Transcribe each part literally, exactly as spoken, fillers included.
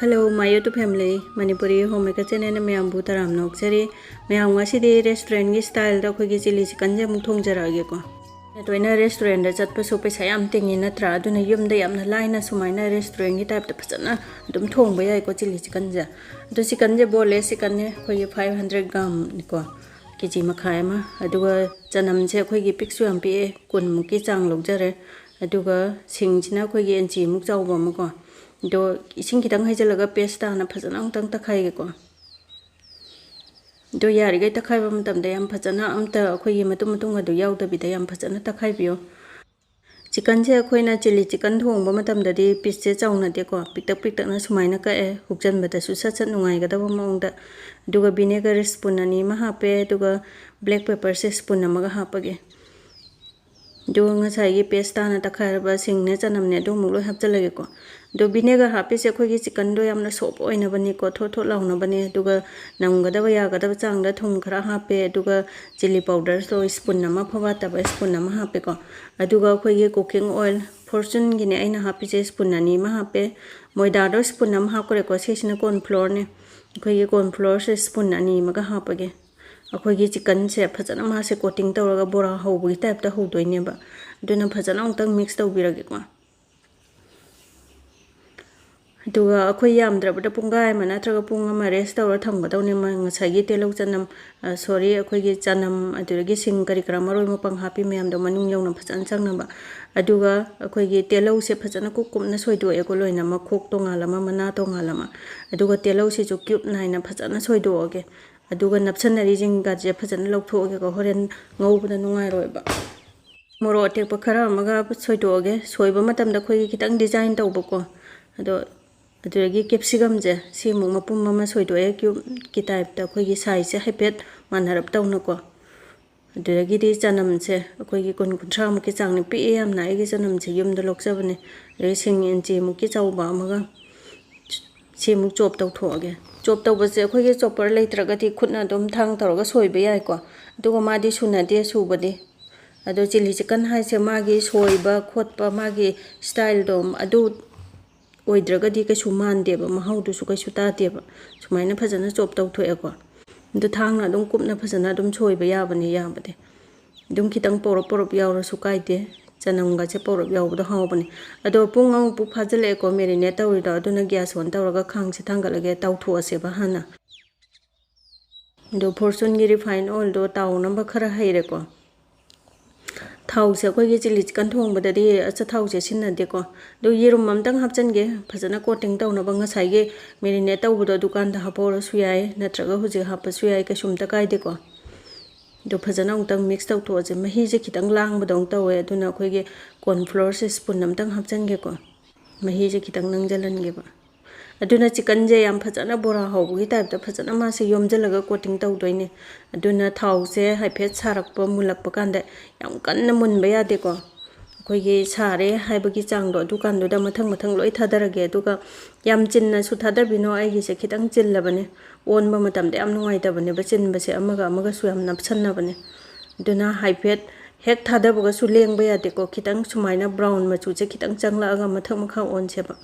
Hello, my YouTube family, Manipuri Homemaker channelꯅ ꯃꯌꯥꯝꯕꯨ ꯇꯔꯥꯝꯅ ꯑꯣꯛꯆꯔꯤ꯫ ꯃꯌꯥꯝ, ꯉꯁꯤꯗꯤ restaurantꯀꯤ styleꯗ ꯑꯩꯈꯣꯏꯒꯤ chilli chickenꯁꯦ ꯑꯃꯨꯛ ꯊꯣꯡꯖꯔꯛꯑꯒꯦꯀꯣ꯫ ꯇꯣꯏꯅ restaurantꯗ ꯆꯠꯄꯁꯨ ꯄꯩꯁꯥ ꯌꯥꯝ ꯇꯤꯡꯉꯤ ꯅꯠꯇ꯭ꯔꯥ? ꯑꯗꯨꯅ ꯌꯨꯝꯗ ꯌꯥꯝꯅ ꯂꯥꯏꯅ ꯁꯨꯃꯥꯏꯅ restaurantꯀꯤ typeꯇ ꯐꯖꯅ ꯑꯗꯨꯝ ꯊꯣꯡꯕ ꯌꯥꯏꯀꯣ chilli chickenꯁꯦ꯫ ꯑꯗꯣ chickenꯁꯦ boneless chickenꯅꯦ, ꯑꯩꯈꯣꯏꯒꯤ five hundred gramꯅꯤꯀꯣ, KG ꯃꯈꯥꯏ ꯑꯃ꯫ ꯑꯗꯨꯒ ꯆꯅꯝꯁꯦ ꯑꯩꯈꯣꯏꯒꯤ ꯄꯤꯛꯁꯨ ꯌꯥꯝ ꯄꯤꯛꯑꯦ, ꯀꯨꯟꯃꯨꯛꯀꯤ ꯆꯥꯡ ꯂꯧꯖꯔꯦ꯫ ꯑꯗꯨꯒ ꯁꯤꯡꯁꯤꯅ ꯑꯩꯈꯣꯏꯒꯤ ꯏꯟꯆꯤꯃꯨꯛ ꯆꯥꯎꯕ ꯑꯃꯀꯣ꯫ ꯑꯗꯣ ꯏꯁꯤꯡ ꯈꯤꯇꯪ ꯍꯩꯖꯤꯜꯂꯒ paste ꯇꯥꯅ ꯐꯖꯅ ꯑꯃꯨꯛꯇꯪ ꯇꯛꯈꯥꯏꯒꯦꯀꯣ꯫ ꯑꯗꯣ ꯌꯥꯔꯤꯈꯩ ꯇꯛꯈꯥꯏꯕ ꯃꯇꯝꯗ ꯌꯥꯝ ꯐꯖꯅ ꯑꯝꯇ ꯑꯩꯈꯣꯏꯒꯤ ꯃꯇꯨꯝ ꯃꯇꯨꯝꯒꯗꯨ ꯌꯥꯎꯗꯕꯤꯗ ꯌꯥꯝ ꯐꯖꯅ ꯇꯛꯈꯥꯏꯕꯤꯌꯣ꯫ Chickenꯁꯦ ꯑꯩꯈꯣꯏꯅ chilli chicken ꯊꯣꯡꯕ ꯃꯇꯝꯗꯗꯤ pieceꯁꯦ ꯆꯥꯎꯅꯗꯦꯀꯣ, ꯄꯤꯛꯇꯛ ꯄꯤꯛꯇꯛꯅ ꯁꯨꯃꯥꯏꯅ ꯀꯛꯑꯦ, ꯍꯨꯛꯆꯟꯕꯗꯁꯨ ꯁꯠ ꯁꯠ ꯅꯨꯡꯉꯥꯏꯒꯗꯕ ꯃꯑꯣꯡꯗ꯫ ꯑꯗꯨꯒ vinegar spoon ꯑꯅꯤ ꯑꯃ ꯍꯥꯞꯄꯦ, ꯑꯗꯨꯒ black pepperꯁꯦ spoon ꯑꯃꯒ ꯍꯥꯞꯄꯒꯦ꯫ ꯑꯗꯨꯒ ꯉꯁꯥꯏꯒꯤ paste ꯇꯥꯅ ꯇꯛꯈꯥꯏꯔꯕ ꯁꯤꯡꯅꯦ, ꯆꯅꯝꯅꯦ, ꯑꯗꯨ ꯑꯃꯨꯛ ꯂꯣꯏ ꯍꯥꯞꯆꯤꯜꯂꯒꯦꯀꯣ꯫ ꯑꯗꯣ vinegar ꯍꯥꯞꯄꯤꯁꯦ ꯑꯩꯈꯣꯏꯒꯤ chickenꯗꯣ ꯌꯥꯝꯅ soft ꯑꯣꯏꯅꯕꯅꯤꯀꯣ, ꯊꯣꯠ ꯊꯣꯠ ꯂꯥꯎꯅꯕꯅꯦ꯫ ꯑꯗꯨꯒ ꯅꯝꯒꯗꯕ ꯌꯥꯒꯗꯕ ꯆꯥꯡꯗ ꯊꯨꯝ ꯈꯔ ꯍꯥꯞꯄꯦ, ꯑꯗꯨꯒ chilli powderꯗꯣ spoon ꯑꯃ ꯐꯥꯎ ꯋꯥꯠꯇꯕ spoon ꯑꯃ ꯍꯥꯞꯄꯦꯀꯣ꯫ ꯑꯗꯨꯒ ꯑꯩꯈꯣꯏꯒꯤ cooking oil, Fortuneꯒꯤꯅꯦ ꯑꯩꯅ ꯍꯥꯞꯄꯤꯁꯦ, spoon ꯑꯅꯤ ꯑꯃ ꯍꯥꯞꯄꯦ꯫ ꯃꯣꯏꯗꯥꯗꯣ spoon ꯑꯃ ꯍꯥꯞꯈ꯭ꯔꯦꯀꯣ꯫ ꯁꯤꯁꯤꯅ corn flourꯅꯦ꯫ ꯑꯩꯈꯣꯏꯒꯤ corn flourꯁꯦ spoon ꯑꯅꯤ ꯑꯃꯒ ꯍꯥꯞꯄꯒꯦ꯫ ꯑꯩꯈꯣꯏꯒꯤ chickenꯁꯦ ꯐꯖꯅ ꯃꯥꯁꯦ coating ꯇꯧꯔꯒ ꯕꯣꯔꯥ ꯍꯧꯕꯒꯤ typeꯇ ꯍꯧꯗꯣꯏꯅꯦꯕ꯫ ꯑꯗꯨꯅ ꯐꯖꯅ ꯑꯃꯨꯛꯇꯪ mix ꯇꯧꯕꯤꯔꯒꯦꯀꯣ꯫ ꯑꯗꯨꯒ ꯑꯩꯈꯣꯏ ꯌꯥꯝꯗ꯭ꯔꯕꯗ ꯄꯨꯡꯈꯥꯏ ꯑꯃ ꯅꯠꯇ꯭ꯔꯒ ꯄꯨꯡ ꯑꯃ rest ꯇꯧꯔ ꯊꯝꯒꯗꯧꯅꯦ꯫ ꯃ-, ꯉꯁꯥꯏꯒꯤ ꯇꯤꯜꯍꯧ ꯆꯅꯝ, ꯑ, sorry, ꯑꯩꯈꯣꯏꯒꯤ ꯆꯅꯝ, ꯑꯗꯨꯗꯒꯤ ꯁꯤꯡ ꯀꯔꯤ ꯀꯔꯥ ꯃꯔꯣꯏ ꯃꯄꯥꯡ ꯍꯥꯞꯄꯤ ꯃꯌꯥꯝꯗꯣ ꯃꯅꯨꯡ ꯌꯧꯅ ꯐꯖꯅ ꯆꯪꯅꯕ꯫ ꯑꯗꯨꯒ ꯑꯩꯈꯣꯏꯒꯤ ꯇꯤꯜꯍꯧꯁꯦ ꯐꯖꯅ ꯀꯨꯞ ꯀꯨꯞꯅ ꯁꯣꯏꯗꯣꯛꯑꯦꯀꯣ, ꯂꯣꯏꯅ ꯃꯈꯣꯛ ꯇꯣꯉꯥꯜ ꯑꯃ, ꯃꯅꯥ ꯇꯣꯉꯥꯜ ꯑꯃ꯫ ꯑꯗꯨꯒ ꯇꯤꯜꯍꯧꯁꯤꯁꯨ cube ꯅꯥꯏꯅ ꯐꯖꯅ ꯁꯣꯏꯗꯣꯛꯑꯒꯦ꯫ ꯑꯗꯨꯒ ꯅꯞꯁꯟꯅꯔꯤꯁꯤꯡꯒꯁꯦ ꯐꯖꯅ ꯂꯧꯊꯣꯛꯑꯒꯦꯀꯣ, ꯍꯣꯔꯦꯟ ꯉꯧꯕꯗ ꯅꯨꯡꯉꯥꯏꯔꯣꯏꯕ꯫ ꯃꯣꯔꯣꯛ ꯑꯇꯦꯛꯄ ꯈꯔ ꯑꯃꯒ ꯁꯣꯏꯗꯣꯛꯑꯒꯦ꯫ ꯁꯣꯏꯕ ꯃꯇꯝꯗ ꯑꯩꯈꯣꯏꯒꯤ ꯈꯤꯇꯪ design ꯇꯧꯕꯀꯣ꯫ ꯑꯗꯣ ꯑꯗꯨꯗꯒꯤ capsicumꯁꯦ ꯁꯤꯃꯨꯛ ꯃꯄꯨꯝ ꯑꯃ ꯁꯣꯏꯗꯣꯛꯑꯦ, cubeꯀꯤ typeꯇ ꯑꯩꯈꯣꯏꯒꯤ sizeꯁꯦ ꯍꯥꯏꯐꯦꯠ ꯃꯥꯟꯅꯔꯞ ꯇꯧꯅꯀꯣ꯫ ꯑꯗꯨꯗꯒꯤꯗꯤ ꯆꯅꯝꯁꯦ ꯑꯩꯈꯣꯏꯒꯤ ꯀꯨꯟ ꯀꯨꯟꯊ꯭ꯔꯥꯃꯨꯛꯀꯤ ꯆꯥꯡꯅꯤ, ꯄꯤꯛꯑꯦ ꯌꯥꯝꯅ꯫ ꯑꯩꯒꯤ ꯆꯅꯝꯁꯦ ꯌꯨꯝꯗ ꯂꯣꯛꯆꯕꯅꯦ꯫ ꯑꯗꯒꯤ ꯁꯤꯡ ꯏꯟꯆꯤꯃꯨꯛꯀꯤ ꯆꯥꯎꯕ ꯑꯃꯒ꯫ ꯁꯤꯃꯨꯛ chop ꯇꯧꯊꯣꯛꯑꯒꯦ꯫ Chop ꯇꯧꯕꯁꯦ ꯑꯩꯈꯣꯏꯒꯤ chopper ꯂꯩꯇ꯭ꯔꯒꯗꯤ ꯈꯨꯠꯅ ꯑꯗꯨꯝ ꯊꯥꯡ ꯇꯧꯔꯒ ꯁꯣꯏꯕ ꯌꯥꯏꯀꯣ꯫ ꯑꯗꯨꯒ ꯃꯥꯗꯤ ꯁꯨꯅꯗꯦ ꯁꯨꯕꯗꯤ꯫ ꯑꯗꯣ chilli chicken ꯍꯥꯏꯁꯦ ꯃꯥꯒꯤ ꯁꯣꯏꯕ ꯈꯣꯠꯄ, ꯃꯥꯒꯤ styleꯗꯣ ꯑꯗꯨ ꯑꯣꯏꯗ꯭ꯔꯒꯗꯤ ꯀꯩꯁꯨ ꯃꯥꯟꯗꯦꯕ, ꯃꯍꯥꯎꯗꯨꯁꯨ ꯀꯩꯁꯨ ꯇꯥꯗꯦꯕ꯫ ꯁꯨꯃꯥꯏꯅ ꯐꯖꯅ ꯆꯣꯞ ꯇꯧꯊꯣꯛꯑꯦꯀꯣ꯫ ꯑꯗꯨ ꯊꯥꯡꯅ ꯑꯗꯨꯝ ꯀꯨꯞꯅ ꯐꯖꯅ ꯑꯗꯨꯝ ꯁꯣꯏꯕ ꯌꯥꯕꯅꯦ, ꯌꯥꯕꯗꯤ꯫ ꯑꯗꯨꯝ ꯈꯤꯇꯪ ꯄꯧꯔꯞ ꯄꯧꯔꯞ ꯌꯥꯎꯔꯁꯨ ꯀꯥꯏꯗꯦ꯫ ꯆꯅꯝꯒꯁꯦ ꯄꯧꯔꯞ ꯌꯥꯎꯕꯗꯣ ꯍꯥꯎꯕꯅꯦ꯫ ꯑꯗꯣ ꯄꯨꯡ ꯑꯃꯃꯨꯛ ꯐꯥꯖꯤꯜꯂꯛꯑꯦꯀꯣ marinate ꯇꯧꯔꯤꯗꯣ, ꯑꯗꯨꯅ gas on ꯇꯧꯔꯒ ꯈꯥꯡꯁꯦ ꯊꯥꯡꯒꯠꯂꯒꯦ, ꯇꯥꯎꯊꯣꯛꯑꯁꯦꯕ ꯍꯥꯟꯅ꯫ ꯑꯗꯣ Fortuneꯒꯤ refine oilꯗꯣ ꯇꯥꯎꯅꯕ ꯈꯔ ꯍꯩꯔꯦꯀꯣ꯫ ꯊꯥꯎꯁꯦ ꯑꯩꯈꯣꯏꯒꯤ chilli chicken ꯊꯣꯡꯕꯗꯗꯤ ꯑꯆꯥꯊꯥꯎꯁꯦ ꯁꯤꯖꯤꯟꯅꯗꯦꯀꯣ꯫ ꯑꯗꯨ ꯌꯦꯔꯨꯝ ꯑꯝꯇꯪ ꯍꯥꯞꯆꯤꯟꯒꯦ, ꯐꯖꯅ coating ꯇꯧꯅꯕ꯫ ꯉꯁꯥꯏꯒꯤ marinate ꯇꯧꯕꯗꯣ ꯑꯗꯨꯀꯥꯟꯗ ꯍꯥꯞꯄꯧꯔꯁꯨ ꯌꯥꯏ, ꯅꯠꯇ꯭ꯔꯒ ꯍꯧꯖꯤꯛ ꯍꯥꯞꯄꯁꯨ ꯌꯥꯏ, ꯀꯩꯁꯨꯝꯇ ꯀꯥꯏꯗꯦꯀꯣ꯫ ꯑꯗꯣ ꯐꯖꯅ ꯑꯃꯨꯛꯇꯪ mix ꯇꯧꯊꯣꯛꯑꯁꯦ꯫ ꯃꯍꯤꯁꯦ ꯈꯤꯇꯪ ꯂꯥꯡꯕꯗꯧꯅ ꯇꯧꯋꯦ, ꯑꯗꯨꯅ ꯑꯩꯈꯣꯏꯒꯤ corn flourꯁꯦ spoon ꯑꯝꯇꯪ ꯍꯥꯞꯆꯤꯟꯒꯦꯀꯣ꯫ ꯃꯍꯤꯁꯦ ꯈꯤꯇꯪ ꯅꯪꯁꯤꯜꯍꯟꯒꯦꯕ꯫ ꯑꯗꯨꯅ chickenꯁꯦ ꯌꯥꯝ ꯐꯖꯅ ꯕꯣꯔꯥ ꯍꯧꯕꯒꯤ typeꯇ ꯐꯖꯅ ꯃꯥꯁꯦ ꯌꯣꯝꯁꯤꯜꯂꯒ coating ꯇꯧꯗꯣꯏꯅꯦ꯫ ꯑꯗꯨꯅ ꯊꯥꯎꯁꯦ ꯍꯥꯏꯐꯦꯠ ꯁꯥꯔꯛꯄ, ꯃꯨꯜꯂꯛꯄ ꯀꯥꯟꯗ ꯌꯥꯝ ꯀꯟꯅ ꯃꯨꯟꯕ ꯌꯥꯗꯦꯀꯣ꯫ ꯑꯩꯈꯣꯏꯒꯤ ꯁꯥꯔꯦ ꯍꯥꯏꯕꯒꯤ ꯆꯥꯡꯗꯣ ꯑꯗꯨꯀꯥꯟꯗꯨꯗ ꯃꯊꯪ ꯃꯊꯪ ꯂꯣꯏ ꯊꯥꯗꯔꯒꯦ꯫ ꯑꯗꯨꯒ ꯌꯥꯝ ꯆꯤꯟꯅꯁꯨ ꯊꯥꯗꯕꯤꯅꯣ, ꯑꯩꯒꯤꯁꯦ ꯈꯤꯇꯪ ꯆꯤꯜꯂꯕꯅꯦ꯫ ꯑꯣꯟꯕ ꯃꯇꯝꯗ ꯌꯥꯝ ꯅꯨꯡꯉꯥꯏꯇꯕꯅꯦꯕ, ꯆꯤꯟꯕꯁꯦ ꯑꯃꯒ ꯑꯃꯒꯁꯨ ꯌꯥꯝ ꯅꯞꯁꯟꯅꯕꯅꯦ꯫ ꯑꯗꯨꯅ ꯍꯥꯏꯐꯦꯠ ꯍꯦꯛ ꯊꯥꯗꯕꯒꯁꯨ ꯂꯦꯡꯕ ꯌꯥꯗꯦꯀꯣ꯫ ꯈꯤꯇꯪ ꯁꯨꯃꯥꯏꯅ brown ꯃꯆꯨꯁꯦ ꯈꯤꯇꯪ ꯆꯪꯂꯛꯑꯒ ꯃꯊꯛ ꯃꯈꯥ ꯑꯣꯟꯁꯦꯕ꯫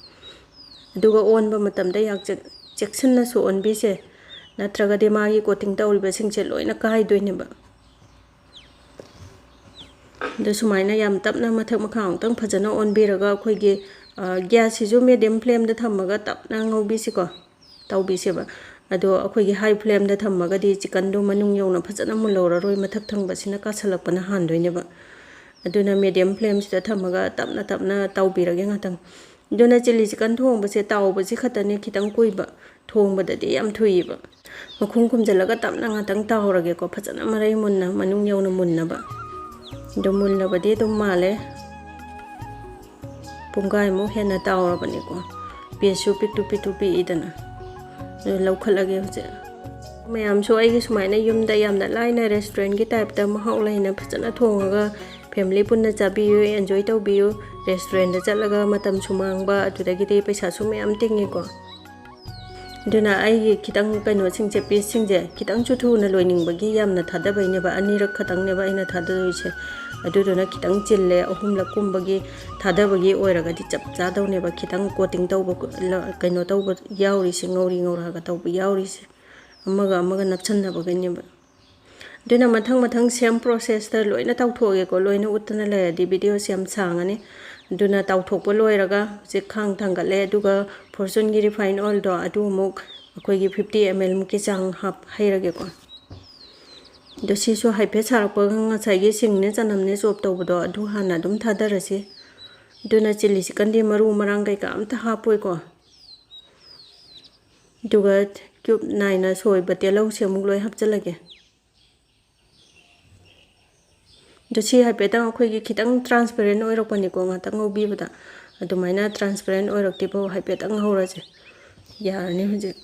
ꯑꯗꯨꯒ ꯑꯣꯟꯕ ꯃꯇꯝꯗ ꯌꯥꯝ ꯆꯦꯛ-, ꯆꯦꯛꯁꯤꯟꯅꯁꯨ ꯑꯣꯟꯕꯤꯁꯦ, ꯅꯠꯇ꯭ꯔꯒꯗꯤ ꯃꯥꯒꯤ coating ꯇꯧꯔꯤꯕꯁꯤꯡꯁꯦ ꯂꯣꯏꯅ ꯀꯥꯏꯗꯣꯏꯅꯦꯕ꯫ ꯑꯗꯣ ꯁꯨꯃꯥꯏꯅ ꯌꯥꯝ ꯇꯞꯅ ꯃꯊꯛ ꯃꯈꯥ ꯑꯃꯨꯛꯇꯪ ꯐꯖꯅ ꯑꯣꯟꯕꯤꯔꯒ ꯑꯩꯈꯣꯏꯒꯤ, ꯑ, gasꯁꯤꯁꯨ medium flameꯗ ꯊꯝꯃꯒ ꯇꯞꯅ ꯉꯧꯕꯤꯁꯤꯀꯣ, ꯇꯧꯕꯤꯁꯦꯕ꯫ ꯑꯗꯣ ꯑꯩꯈꯣꯏꯒꯤ high flameꯗ ꯊꯝꯃꯒꯗꯤ chickenꯗꯣ ꯃꯅꯨꯡ ꯌꯧꯅ ꯐꯖꯅ ꯃꯨꯜꯍꯧꯔꯔꯣꯏ, ꯃꯊꯛ ꯊꯪꯕꯁꯤꯅ ꯀꯥꯁꯜꯂꯛꯄꯅ ꯍꯥꯟꯗꯣꯏꯅꯦꯕ꯫ ꯑꯗꯨꯅ medium flameꯁꯤꯗ ꯊꯝꯃꯒ ꯇꯞꯅ ꯇꯞꯅ ꯇꯧꯕꯤꯔꯒꯦ ꯉꯥꯛꯇꯪ꯫ ꯑꯗꯨꯅ chilli chicken ꯊꯣꯡꯕꯁꯦ ꯇꯥꯎꯕꯁꯤ ꯈꯛꯇꯅꯦ ꯈꯤꯇꯪ ꯀꯨꯏꯕ, ꯊꯣꯡꯕꯗꯗꯤ ꯌꯥꯝ ꯊꯨꯏꯌꯦꯕ꯫ ꯃꯈꯨꯝ ꯈꯨꯝꯖꯤꯜꯂꯒ ꯇꯞꯅ ꯉꯥꯛꯇꯪ ꯇꯥꯎꯔꯒꯦꯀꯣ, ꯐꯖꯅ ꯃꯔꯩ ꯃꯨꯟꯅ, ꯃꯅꯨꯡ ꯌꯧꯅ ꯃꯨꯟꯅꯕ꯫ ꯑꯗꯣ ꯃꯨꯜꯂꯕꯗꯤ ꯑꯗꯨꯝ ꯃꯥꯜꯂꯦ꯫ ꯄꯨꯡꯈꯥꯏꯃꯨꯛ ꯍꯦꯟꯅ ꯇꯥꯎꯔꯕꯅꯤꯀꯣ꯫ Pieceꯁꯨ ꯄꯤꯛꯇꯨ ꯄꯤꯛꯇꯨ ꯄꯤꯛꯏꯗꯅ꯫ ꯑꯗꯨ ꯂꯧꯈꯠꯂꯒꯦ ꯍꯧꯖꯤꯛ꯫ ꯃꯌꯥꯝꯁꯨ ꯑꯩꯒꯤ ꯁꯨꯃꯥꯏꯅ ꯌꯨꯝꯗ ꯌꯥꯝꯅ ꯂꯥꯏꯅ restaurantꯀꯤ typeꯇ ꯃꯍꯥꯎ ꯂꯩꯅ ꯐꯖꯅ ꯊꯣꯡꯉꯒ family ꯄꯨꯟꯅ ꯆꯥꯕꯤꯌꯨ, enjoy ꯇꯧꯕꯤꯌꯨ꯫ Restaurantꯇ ꯆꯠꯂꯒ ꯃꯇꯝꯁꯨ ꯃꯥꯡꯕ, ꯑꯗꯨꯗꯒꯤꯗꯤ ꯄꯩꯁꯥꯁꯨ ꯃꯌꯥꯝ ꯇꯤꯡꯉꯤꯀꯣ꯫ ꯑꯗꯨꯅ ꯑꯩꯒꯤ ꯈꯤꯇꯪ ꯀꯩꯅꯣꯁꯤꯡꯁꯦ, ꯄꯤꯁꯁꯤꯡꯁꯦ ꯈꯤꯇꯪꯁꯨ ꯊꯨꯅ ꯂꯣꯏꯅꯤꯡꯕꯒꯤ ꯌꯥꯝꯅ ꯊꯥꯗꯕꯩꯅꯦꯕ, ꯑꯅꯤꯔꯛ ꯈꯛꯇꯪꯅꯦꯕ ꯑꯩꯅ ꯊꯥꯗꯗꯣꯏꯁꯦ꯫ ꯑꯗꯨꯗꯨꯅ ꯈꯤꯇꯪ ꯆꯤꯜꯂꯦ, ꯑꯍꯨꯝꯂꯛ ꯀꯨꯝꯕꯒꯤ ꯊꯥꯗꯕꯒꯤ ꯑꯣꯏꯔꯒꯗꯤ ꯆꯞ ꯆꯥꯗꯧꯅꯦꯕ꯫ ꯈꯤꯇꯪ coating ꯇꯧꯕ, ꯀꯩꯅꯣ ꯇꯧꯕ ꯌꯥꯎꯔꯤꯁꯦ, ꯉꯧꯔꯤ ꯉꯧꯔꯒ ꯇꯧꯕ ꯌꯥꯎꯔꯤꯁꯦ, ꯑꯃꯒ ꯑꯃꯒ ꯅꯞꯁꯟꯅꯕꯒꯤꯅꯦꯕ꯫ ꯑꯗꯨꯅ ꯃꯊꯪ ꯃꯊꯪ same processꯇ ꯂꯣꯏꯅ ꯇꯧꯊꯣꯛꯑꯒꯦꯀꯣ꯫ ꯂꯣꯏꯅ ꯎꯠꯇꯅ ꯂꯩꯔꯗꯤ videoꯁꯦ ꯌꯥꯝ ꯁꯥꯡꯉꯅꯤ꯫ ꯑꯗꯨꯅ ꯇꯧꯊꯣꯛꯄ ꯂꯣꯏꯔꯒ ꯍꯧꯖꯤꯛ ꯈꯥꯡ ꯊꯥꯡꯒꯠꯂꯦ, ꯑꯗꯨꯒ Fortuneꯒꯤ refine oilꯗꯣ ꯑꯗꯨ ꯑꯃꯨꯛ ꯑꯩꯈꯣꯏꯒꯤ fifty ml ꯃꯨꯛꯀꯤ ꯆꯥꯡ ꯍꯥꯞ ꯍꯩꯔꯒꯦꯀꯣ꯫ ꯑꯗꯣ ꯁꯤꯁꯨ ꯍꯥꯏꯐꯦꯠ ꯁꯥꯔꯛꯄꯒ ꯉꯁꯥꯏꯒꯤ ꯁꯤꯡꯅꯦ ꯆꯅꯝꯅꯦ chop ꯇꯧꯕꯗꯣ ꯑꯗꯨ ꯍꯥꯟꯅ ꯑꯗꯨꯝ ꯊꯥꯗꯔꯁꯤ꯫ ꯑꯗꯨꯅ chilli chickenꯗꯤ ꯃꯔꯨ ꯃꯔꯥꯡ ꯀꯩꯀꯥ ꯑꯝꯇ ꯍꯥꯞꯄꯣꯏꯀꯣ꯫ ꯑꯗꯨꯒ cube ꯅꯥꯏꯅ ꯁꯣꯏꯕ ꯇꯤꯜꯍꯧꯁꯦ ꯑꯃꯨꯛ ꯂꯣꯏ ꯍꯥꯞꯆꯤꯜꯂꯒꯦ꯫ ꯑꯗꯣ ꯁꯤ ꯍꯥꯏꯐꯦꯠꯇꯪ ꯑꯩꯈꯣꯏꯒꯤ ꯈꯤꯇꯪ transparent ꯑꯣꯏꯔꯛꯄꯅꯤꯀꯣ, ꯉꯥꯛꯇꯪ ꯉꯧꯕꯤꯕꯗ꯫ ꯑꯗꯨꯃꯥꯏꯅ transparent ꯑꯣꯏꯔꯛꯇ꯭ꯔꯤꯐꯥꯎ ꯍꯥꯏꯐꯦꯠꯇꯪ ꯉꯧꯔꯁꯦ꯫ ꯌꯥꯔꯅꯤ ꯍꯧꯖꯤꯛ꯫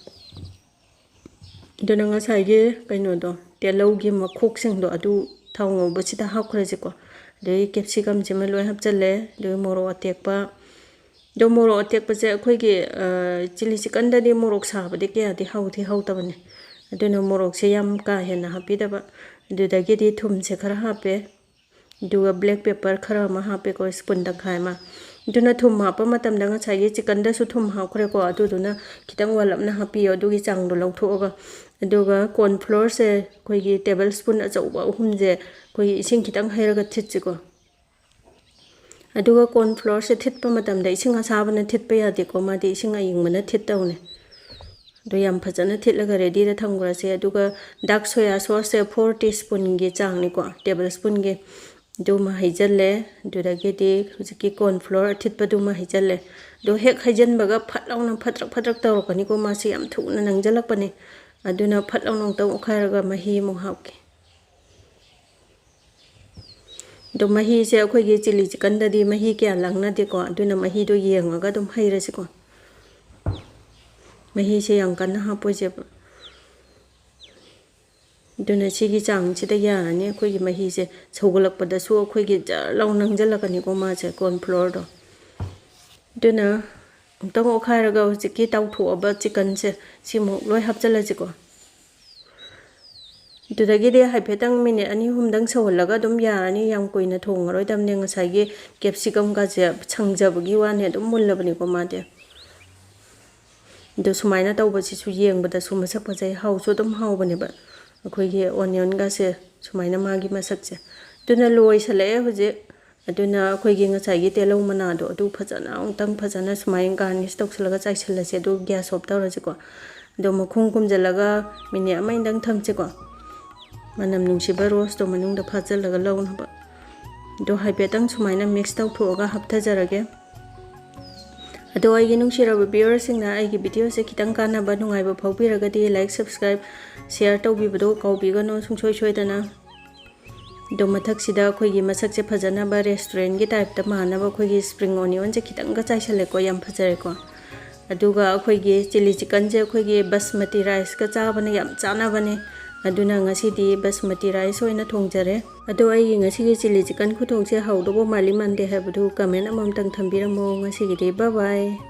ꯑꯗꯨꯅ ꯉꯁꯥꯏꯒꯤ ꯀꯩꯅꯣꯗꯣ, ꯇꯤꯜꯍꯧꯒꯤ ꯃꯈꯣꯛꯁꯤꯡꯗꯣ ꯑꯗꯨ ꯊꯥꯎ ꯉꯧꯕꯁꯤꯗ ꯍꯥꯞꯈ꯭ꯔꯁꯤꯀꯣ꯫ ꯑꯗꯒꯤ capsicumꯁꯤꯃ ꯂꯣꯏ ꯍꯥꯞꯆꯜꯂꯦ꯫ ꯑꯗꯒꯤ ꯃꯣꯔꯣꯛ ꯑꯇꯦꯛꯄ, ꯑꯗꯣ ꯃꯣꯔꯣꯛ ꯑꯇꯦꯛꯄꯁꯦ ꯑꯩꯈꯣꯏꯒꯤ, ꯑ, chilli chickenꯗꯗꯤ ꯃꯣꯔꯣꯛ ꯁꯥꯕꯗꯤ ꯀꯌꯥꯗꯤ ꯍꯧꯗꯤ ꯍꯧꯗꯕꯅꯦ꯫ ꯑꯗꯨꯅ ꯃꯣꯔꯣꯛꯁꯦ ꯌꯥꯝ ꯀꯥ ꯍꯦꯟꯅ ꯍꯥꯞꯄꯤꯗꯕ꯫ ꯑꯗꯨꯗꯒꯤꯗꯤ ꯊꯨꯝꯁꯦ ꯈꯔ ꯍꯥꯞꯄꯦ꯫ ꯑꯗꯨꯒ black pepper ꯈꯔ ꯑꯃ ꯍꯥꯞꯄꯦꯀꯣ, spoon ꯇꯪꯈꯥꯏ ꯑꯃ꯫ ꯑꯗꯨꯅ ꯊꯨꯝ ꯍꯥꯞꯄ ꯃꯇꯝꯗ ꯉꯁꯥꯏꯒꯤ chickenꯗꯁꯨ ꯊꯨꯝ ꯍꯥꯞꯈ꯭ꯔꯦꯀꯣ, ꯑꯗꯨꯗꯨꯅ ꯈꯤꯇꯪ ꯋꯥꯠꯂꯞꯅ ꯍꯥꯞꯄꯤꯌꯣ, ꯑꯗꯨꯒꯤ ꯆꯥꯡꯗꯣ ꯂꯧꯊꯣꯛꯑꯒ꯫ ꯑꯗꯨꯒ corn flourꯁꯦ ꯑꯩꯈꯣꯏꯒꯤ table spoon ꯑꯆꯧꯕ ꯑꯍꯨꯝꯁꯦ ꯑꯩꯈꯣꯏꯒꯤ ꯏꯁꯤꯡ ꯈꯤꯇꯪ ꯍꯩꯔꯒ ꯊꯤꯠꯁꯤꯀꯣ꯫ ꯑꯗꯨꯒ corn flourꯁꯦ ꯊꯤꯠꯄ ꯃꯇꯝꯗ ꯏꯁꯤꯡ ꯑꯁꯥꯕꯅ ꯊꯤꯠꯄ ꯌꯥꯗꯦꯀꯣ, ꯃꯥꯗꯤ ꯏꯁꯤꯡ ꯑꯏꯪꯕꯅ ꯊꯤꯠꯇꯧꯅꯦ꯫ ꯑꯗꯣ ꯌꯥꯝ ꯐꯖꯅ ꯊꯤꯠꯂꯒ readyꯗ ꯊꯝꯈ꯭ꯔꯁꯦ꯫ ꯑꯗꯨꯒ dark soya sauceꯁꯦ four teaspoonꯒꯤ ꯆꯥꯡꯅꯤꯀꯣ, table spoonꯒꯤ꯫ ꯑꯗꯨꯃ ꯍꯩꯖꯜꯂꯦ꯫ ꯑꯗꯨꯗꯒꯤꯗꯤ ꯍꯧꯖꯤꯛꯀꯤ corn flour ꯑꯊꯤꯠꯄꯗꯨꯃ ꯍꯩꯖꯜꯂꯦ꯫ ꯑꯗꯣ ꯍꯦꯛ ꯍꯩꯖꯟꯕꯒ ꯐꯠ ꯂꯥꯎꯅ ꯐꯠꯇ꯭ꯔꯛ ꯐꯠꯇ꯭ꯔꯛ ꯇꯧꯔꯛꯀꯅꯤꯀꯣ, ꯃꯥꯁꯤ ꯌꯥꯝ ꯊꯨꯅ ꯅꯪꯁꯤꯜꯂꯛꯄꯅꯦ꯫ ꯑꯗꯨꯅ ꯐꯠ ꯂꯥꯎꯅ ꯑꯃꯨꯛꯇꯪ ꯑꯣꯠꯈꯥꯏꯔꯒ ꯃꯍꯤ ꯑꯃꯨꯛ ꯍꯥꯞꯀꯦ꯫ ꯑꯗꯣ ꯃꯍꯤꯁꯦ ꯑꯩꯈꯣꯏꯒꯤ chilli chickenꯗꯗꯤ ꯃꯍꯤ ꯀꯌꯥ ꯂꯥꯡꯅꯗꯦꯀꯣ, ꯑꯗꯨꯅ ꯃꯍꯤꯗꯣ ꯌꯦꯡꯉꯒ ꯑꯗꯨꯝ ꯍꯩꯔꯁꯤꯀꯣ꯫ ꯃꯍꯤꯁꯦ ꯌꯥꯝ ꯀꯟꯅ ꯍꯥꯞꯄꯣꯏꯁꯦꯕ꯫ ꯑꯗꯨꯅ ꯁꯤꯒꯤ ꯆꯥꯡꯁꯤꯗ ꯌꯥꯔꯅꯤ꯫ ꯑꯩꯈꯣꯏꯒꯤ ꯃꯍꯤꯁꯦ ꯁꯧꯒꯠꯂꯛꯄꯗꯁꯨ ꯑꯩꯈꯣꯏꯒꯤ ꯖꯔ ꯂꯥꯎ ꯅꯪꯁꯤꯜꯂꯛꯀꯅꯤꯀꯣ ꯃꯥꯁꯦ, corn flourꯗꯣ꯫ ꯑꯗꯨꯅ ꯑꯃꯨꯛꯇꯪ ꯑꯣꯠꯈꯥꯏꯔꯒ ꯍꯧꯖꯤꯛꯀꯤ ꯇꯥꯎꯊꯣꯛꯑꯕ chickenꯁꯦ ꯁꯤꯃꯨꯛ ꯂꯣꯏ ꯍꯥꯞꯆꯤꯜꯂꯁꯤꯀꯣ꯫ ꯑꯗꯨꯗꯒꯤꯗꯤ ꯍꯥꯏꯐꯦꯠꯇꯪ minute ꯑꯅꯤ ꯑꯍꯨꯝꯗꯪ ꯁꯧꯍꯜꯂꯒ ꯑꯗꯨꯝ ꯌꯥꯔꯅꯤ, ꯌꯥꯝ ꯀꯨꯏꯅ ꯊꯣꯡꯉꯔꯣꯏꯗꯕꯅꯦ꯫ ꯉꯁꯥꯏꯒꯤ capsicumꯒꯁꯦ ꯁꯪꯖꯕꯒꯤ ꯋꯥꯅꯤ, ꯑꯗꯨꯝ ꯃꯨꯜꯂꯕꯅꯤꯀꯣ ꯃꯥꯗꯤ꯫ ꯑꯗꯣ ꯁꯨꯃꯥꯏꯅ ꯇꯧꯕꯁꯤꯁꯨ ꯌꯦꯡꯕꯗꯁꯨ ꯃꯁꯛ ꯐꯖꯩ, ꯍꯥꯎꯁꯨ ꯑꯗꯨꯝ ꯍꯥꯎꯕꯅꯦꯕ ꯑꯩꯈꯣꯏꯒꯤ onionꯒꯁꯦ ꯁꯨꯃꯥꯏꯅ ꯃꯥꯒꯤ ꯃꯁꯛꯁꯦ꯫ ꯑꯗꯨꯅ ꯂꯣꯏꯁꯜꯂꯛꯑꯦ ꯍꯧꯖꯤꯛ꯫ ꯑꯗꯨꯅ ꯑꯩꯈꯣꯏꯒꯤ ꯉꯁꯥꯏꯒꯤ ꯇꯤꯜꯍꯧ ꯃꯅꯥꯗꯣ ꯑꯗꯨ ꯐꯖꯅ ꯑꯃꯨꯛꯇꯪ ꯐꯖꯅ ꯁꯨꯃꯥꯏꯅ garnish ꯇꯧꯁꯜꯂꯒ ꯆꯥꯏꯁꯜꯂꯁꯦ꯫ ꯑꯗꯨ gas off ꯇꯧꯔꯁꯤꯀꯣ꯫ ꯑꯗꯣ ꯃꯈꯨꯝ ꯈꯨꯝꯖꯤꯜꯂꯒ minute ꯑꯃ ꯑꯅꯤꯗꯪ ꯊꯝꯁꯤꯀꯣ, ꯃꯅꯝ ꯅꯨꯡꯁꯤꯕ roseꯇꯣ ꯃꯅꯨꯡꯗ ꯐꯥꯖꯤꯜꯂꯒ ꯂꯧꯅꯕ꯫ ꯑꯗꯣ ꯍꯥꯏꯐꯦꯠꯇꯪ ꯁꯨꯃꯥꯏꯅ mix ꯇꯧꯊꯣꯛꯑꯒ ꯍꯥꯞꯊꯖꯔꯒꯦ꯫ ꯑꯗꯣ ꯑꯩꯒꯤ ꯅꯨꯡꯁꯤꯔꯕ viewerꯁꯤꯡꯅ ꯑꯩꯒꯤ videoꯁꯦ ꯈꯤꯇꯪ ꯀꯥꯟꯅꯕ ꯅꯨꯡꯉꯥꯏꯕ ꯐꯥꯎꯕꯤꯔꯒꯗꯤ like, subscribe, share ꯇꯧꯕꯤꯕꯗꯣ ꯀꯥꯎꯕꯤꯒꯅꯨ ꯁꯨꯡꯁꯣꯏ ꯁꯣꯏꯗꯅ꯫ ꯑꯗꯣ ꯃꯊꯛꯁꯤꯗ ꯑꯩꯈꯣꯏꯒꯤ ꯃꯁꯛꯁꯦ ꯐꯖꯅꯕ restaurantꯀꯤ typeꯇ ꯃꯥꯟꯅꯕ ꯑꯩꯈꯣꯏꯒꯤ spring onionꯁꯦ ꯈꯤꯇꯪꯒ ꯆꯥꯏꯁꯜꯂꯦꯀꯣ, ꯌꯥꯝ ꯐꯖꯔꯦꯀꯣ꯫ ꯑꯗꯨꯒ ꯑꯩꯈꯣꯏꯒꯤ chilli chickenꯁꯦ ꯑꯩꯈꯣꯏꯒꯤ basmati riceꯀ ꯆꯥꯕꯅ ꯌꯥꯝ ꯆꯥꯅꯕꯅꯦ꯫ ꯑꯗꯨꯅ ꯉꯁꯤꯗꯤ basmati rice ꯑꯣꯏꯅ ꯊꯣꯡꯖꯔꯦ꯫ ꯑꯗꯣ ꯑꯩꯒꯤ ꯉꯁꯤꯒꯤ chilli chicken ꯈꯨꯊꯣꯡꯁꯦ ꯍꯥꯎꯗꯧꯕ ꯃꯥꯜꯂꯤ ꯃꯥꯟꯗꯦ ꯍꯥꯏꯕꯗꯨ comment ꯑꯃꯃꯝꯇꯪ ꯊꯝꯕꯤꯔꯝꯃꯣ꯫ ꯉꯁꯤꯒꯤꯗꯤ bye bye꯫